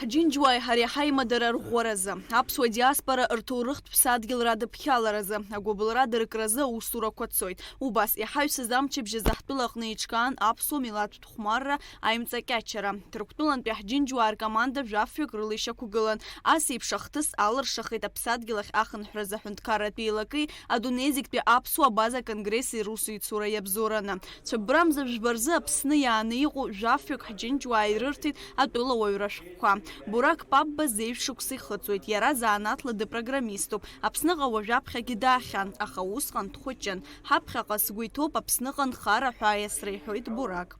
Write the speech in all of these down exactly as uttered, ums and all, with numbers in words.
Ҳџьынџьуааи ҳареи ҳаимадара арӷәӷәаразы, аԥсуа диаспора рҭоурыхтә ԥсадгьыл радыԥхьаларазы, агәыбылра дыркразы аусурақәа цоит. Убас иҳаҩсыз амчыбжьазы ҳтәылаҟны еиҿкаан аԥсуа милаҭтә хәмарра аимҵакьачара. Ҭырқәтәылантәи ҳџьынџьуаа ркоманда жәафҩык рыла ишьақәгылан. Ас еиԥш ахҭыс алыршахеит аԥсадгьыл ахь ахынҳәразы аҳәынҭқарратә еилакеи адунеи зегьтәи аԥсуа база конгресси русеицура иабзоураны. Цәыббрамза жәба рзы Аԥсны иааны иҟоу жәафҩык ҳџьынџьуаа ирырҭеит атәылауаҩра ашәҟәқәа. Бурак Папба зежә шықәса ихыҵуеит, иара заанаҭла дыпрограммиступ. Аԥсныҟа уажәаԥхьагьы даахьан, аха усҟан дхәыҷын. Ҳаԥхьаҟа сгәы иҭоуп Аԥсныҟа нхара ҳәа аиасра, иҳәоит Бурак.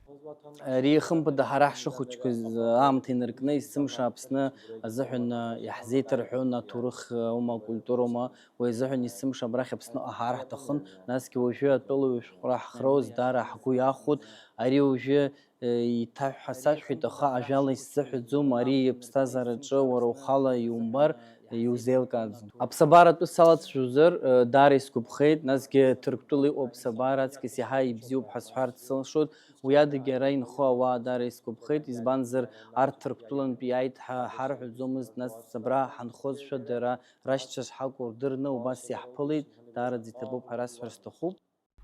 Ари, хымԥада, ҳара ҳшыхәыҷқәаз аамҭа инаркны, есымша Аԥсны азыҳәан иаҳзеиҭарҳәон аҭоурых аума, акультура аума, уи азыҳәан есымша абрахь Аԥсныҟа ҳаар ҳҭахын, насгьы уажәы атәылауаҩ шәҟәра ҳхроуз даара ҳгәы иахәоит, ари уажәы, э, иҭаҳәҳәа сашәҳәеит, аха ажәала исзыҳәаӡом, ари иԥсҭазаараҿы уара ухала иумбар, иузеилкааӡом. Аԥсабаратәы салацәажәозар, э, даара исгәаԥхеит, насгьы Ҭырқәтәыла иҟоу аԥсабара аҵкыс иаҳа ибзиоуп ҳәа сҳәарц сылшоит, уи адагьы ара инхо ауаа даара исгәаԥхеит, избанзар, арҭ Ҭырқәтәылантәи иааит ҳәа ҳарҳәаӡомызт, нас абра ҳанхозшәа дара рашьцәа шҳакәу рдырны убас иаҳԥылеит, даараӡа иҭабуп ҳәа расҳәар сҭахуп.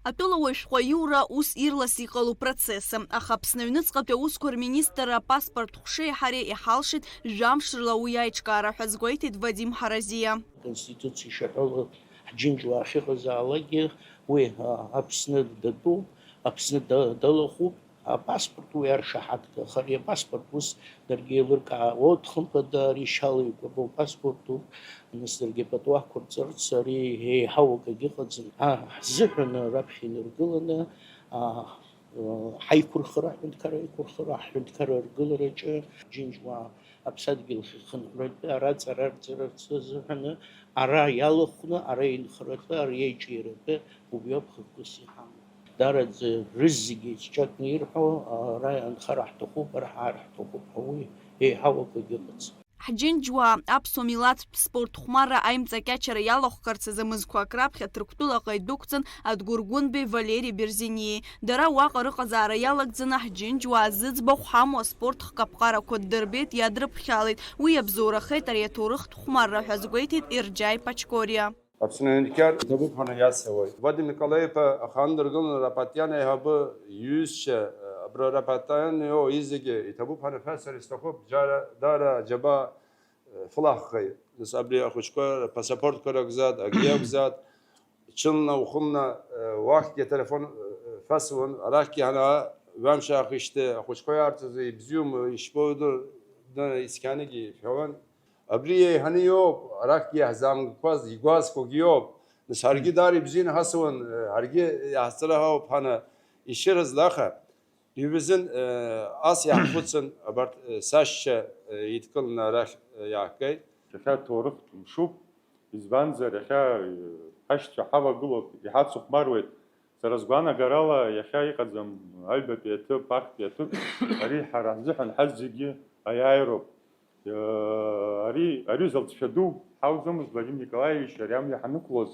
Атәылауаҩ шәҟәы аиура ус ирлас иҟалоу процессы, аха Аԥсны аҩныҵҟатәи аусқәа рминистрра апаспорт ҟәшеи ҳареи иҳалшеит жәамш рыла уи аиҿкаара ҳәа азгәеиҭеит Вадим Ҳаразиа. Аконституциа ишаҳәо ала, ҳџьынџьуаа ахьыҟазаалакгьы уи, а, Аԥсны датәуп, Аԥсны да-, далахәуп. Апаспорт уи аршаҳаҭга, аха ари апаспорт ус даргьы еилыркаауеит, хымԥада, ари шьала икәабо апаспортуп, нас даргьы пату ақәырҵарц ари еиҳау акагьы ыҟаӡам. А, ҳзыҳәаны раԥхьа инаргыланы, а, ҳаиқәырхара, аҳәынҭқарра аиқәырхара, ҳҳәынҭқарра аргылараҿы Џьынџьуаа аԥсадгьыл ахьынҳәратәы ара аҵара рҵарц азыҳәаны, ара иалахәны, ара инхаратәы, ара иаиҿиаратәы убриоуп хықәкыс иҳамоу. Даараӡа рызегьы еицҿакны ирҳәо, ара анхара ҳҭахуп, ара ҳаар ҳҭахуп ҳәа уи еиҳау акгьы ыҟаӡам. Ҳџьынџьуаа аԥсуа милаҭтә спорт хәмарра аимҵакьачара иалахәхарц азы мызқәак раԥхьа Ҭырқәтәылаҟа идәықәҵан Адгәыр Гәынбеи Валери Берзиниеи. Дара уаҟа рыҟазаара иалагӡаны ҳџьынџьуаа зыӡбахә ҳамоу аспорт хкаԥҟарақәа ддырбеит, иадрыԥхьалеит. Уи иабзоурахеит ари аҭоурыхтә хәмарра ҳәа азгәеиҭеит Ерџьаи Пачкориа. Аԥсны аҳәынҭқар иҭабуп ҳәа иасҳәауеит. Вадим Николаи-иԥа ахандыргылан рапатиан аиҳабы иҩызцәа, абра рапатиан иоуа изегьы иҭабуп ҳәа ҳәа сара исҭахуп, џьара, даара аџьабаа фылаҳхеит. Нас абри ахәыҷқәа рпасапортқәа ракәзаат, акгьы акәзаат, ҽынла ухынла, уахьгьы ателефон фасуан, арахьгьы ҳанаа, ҩамш аахижьҭеи ахәыҷқәа иаарҵазы ибзиоума, ишԥоудыр, дын исқьаныгьы ишәауан. Абри еиҳаны иоуп, арахьгьы иаҳзаамгақәаз, игәазқәагьы иоуп. Нас ҳаргьы даара ибзианы ҳасуан, ҳаргьы иаҳҵара ҳауп ҳана, ишьыраз лаха. Ҩбазын, э, ас иаҳхәыцын, абарҭ, э, сашьцәа, э, еидкыланы арахь, э, иаахгеит. Иахьа ҭоурыхтә мшуп, избанзар, иахьа, э, ҳашьцәа ҳавагылоуп, иҳацыхәмаруеит. Сара сгәаанагарала, иахьа иҟаӡам аҩбатәи аҭыԥ, ахьтәи аҭыԥ, ари ҳара ҳзыҳәан ҳазегьы аиааироуп. Э, ари, ари залҵшәа ду ҳауӡомызт, Владимир Николаевич, ари амҩа ҳанықәлоз,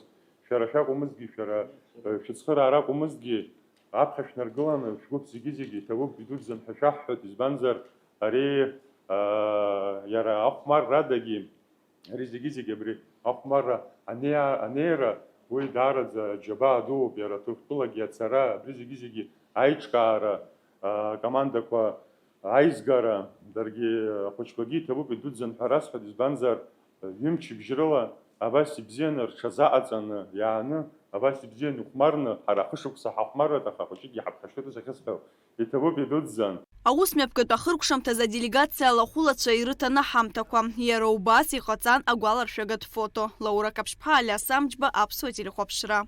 шәара шәакәымызҭгьы, шәара, э, шәыцхыраара акәымызҭгьы, аԥхьа шәнаргыланы, шәгәыԥ зегьы-зегьы иҭабуп, идуӡӡан ҳәа шәаҳҳәоит, избанзар, ари, э, иара ахәмаррадагьы, ари зегьы-зегьы абри ахәмарра анеи-, анеира, уи даараӡа аџьабаа дууп, иара Ҭырқәтәылагьы ацара, абри зегьы-зегьы аиҿкаара, э, акомандақәа аизгара, даргьы ахәыҷқәагьы иҭабуп идуӡӡан ҳәа расҳәоит, избанзар, ҩымчыбжь рыла абас ибзианы рҽазаҟаҵаны иааны, абас ибзианы ихәмарны, ҳара хышықәса ҳахәмаррыт, аха ахәыҷыкгьы ҳаԥхашьоит, ус ахьысҳәо, иҭабуп идуӡӡан. Аус мҩаԥгатә ахыркәшамҭазы аделегациа алахәылацәа ирыҭан аҳамҭақәа. Иара убас иҟаҵан агәаларшәагатә фото. Лаура Каԥшьԥҳа, Алиас Амҷба, Аԥсуа телехәаԥшра.